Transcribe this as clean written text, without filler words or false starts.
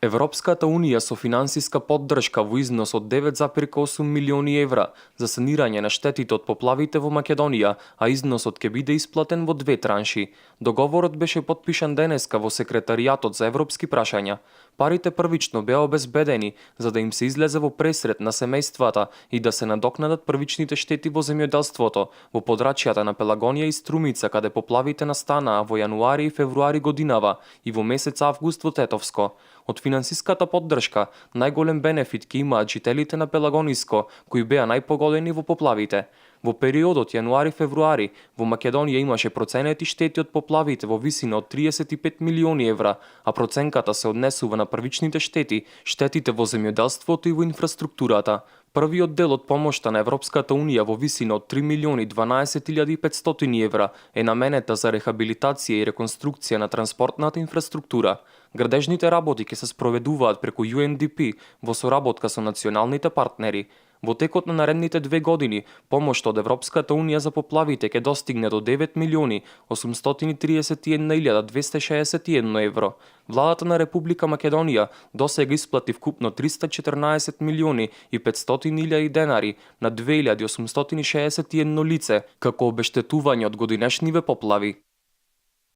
Европската Унија со финансиска поддршка во износ од 9,8 милиони евра за санирање на штетите од поплавите во Македонија, а износот ќе биде исплатен во две транши. Договорот беше потпишан денеска во Секретаријатот за европски прашања. Парите првично беа обезбедени за да им се излезе во пресрет на семејствата и да се надокнадат првичните штети во земјоделството во подрачјата на Пелагонија и Струмица, каде поплавите настанаа во јануари и февруари годинава и во месец август во Тетовско. Од финансиската поддршка најголем бенефит ќе имаат жителите на Пелагониско, кои беа најпогодени во поплавите. Во периодот јануари-февруари во Македонија имаше проценети штети од поплавите во висина од 35 милиони евра, а проценката се однесува на првичните штети, штетите во земјоделството и во инфраструктурата. Првиот дел од помошта на Европската Унија во висина од 3 милиони 12.500 евра е наменета за рехабилитација и реконструкција на транспортната инфраструктура. Градежните работи ќе се спроведуваат преку UNDP во соработка со националните партнери. Во текот на наредните 2 години, помошта од Европската Унија за поплавите ќе достигне до 9 милиони 831.261 евро. Владата на Република Македонија досега исплати вкупно 314 милиони и 500.000 денари на 2861 лице како обештетување од годинешниве поплави.